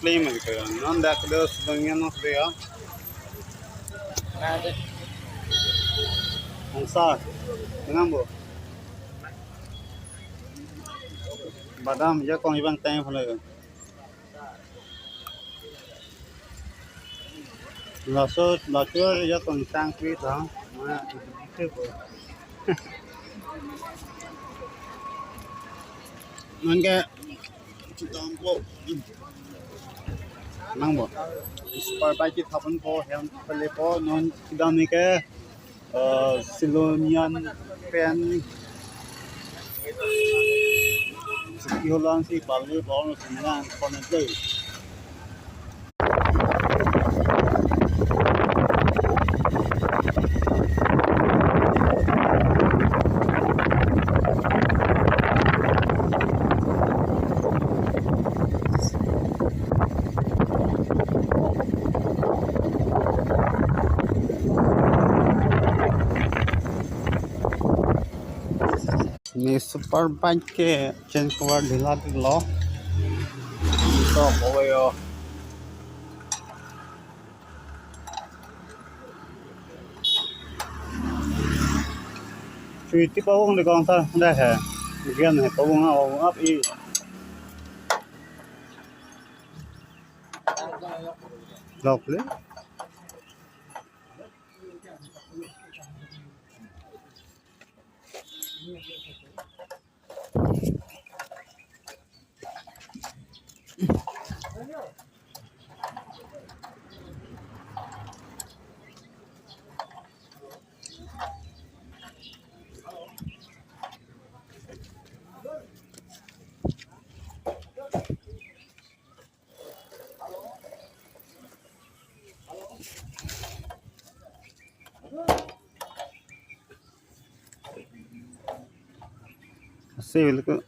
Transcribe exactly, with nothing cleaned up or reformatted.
Lima gitu ya. Non dak do sedangnya nok do ya. Angsa. Kenang bo. Badam ya kong ibang teng pala. Laso laso ya kong tang pi ta. Ma itu bo. Non ke Chitampo. Nang bo. Super bike thapon po hem pele po non kedam ni ke, eh, Silonian pen. Siki holang si pali bong sinan konek dei. Ni super bike ke chain cover dhila lo. To koyo. Chui ti pawong de kong sa da he. Gian he pawong a ong ap i. Lok le. Ase, bilik ko.